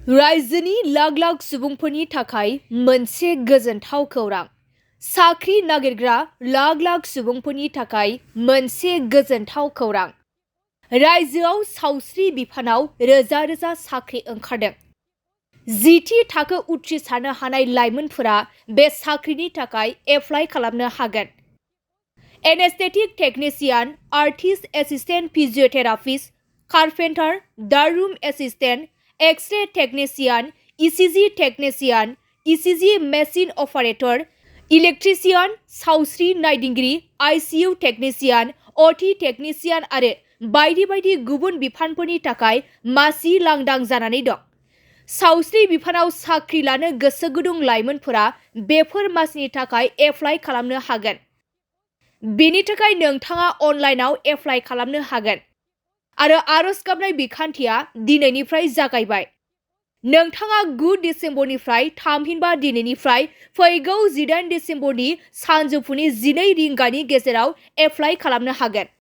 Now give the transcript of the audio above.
रायजोनि लाख लाख सुबुंफोरनि थाखाय मोनसे गोजोनथाव खौरां। साख्रि नागिरग्रा लाख लाख सुबुंफोरनि थाखाय मोनसे गोजोनथाव खौरां। रायजोआव सावस्रि बिफानाव रोजा रोजा साख्रि ओंखारदों। जिथि थाखो उथ्रिसारनो हानाय लाइमोनफोरा बे साख्रिनि थाखाय एप्लाइ खालामनो हागोन। Anaesthetic technician, artist assistant physiotherapist, carpenter, dark room assistant, x-ray technician, ECG technician, ECG machine operator, electrician, सावस्रि नायदिंगिरि, आइसिइउ टेक्निशियान, अटि टेक्निशियान आरो बायदि बायदि गुबुन बिफानफोरनि थाखाय मासि लांदां जानानै दं। सावस्रि बिफानाव साख्रि लानो गोसो गुदुं लाइमोनफोरा बेफोर मासिनि थाखाय एप्लाइ खालामनो हागोन। बेनि थाखाय नोंथाङा अनलाइनाव एप्लाइ खालामनो हागोन आरो आरज गाबनाय बिखान्थिया दिनैनिफ्राय जागायबाय। नोंथाङा 9 डिसेम्बरनिफ्राय थामहिनबा दिनैनिफ्राय फैगौ 18 डिसेम्बरनि सानजौफुनि 12 रिंगानि गेजेराव एप्लाइ खालामनो हागोन।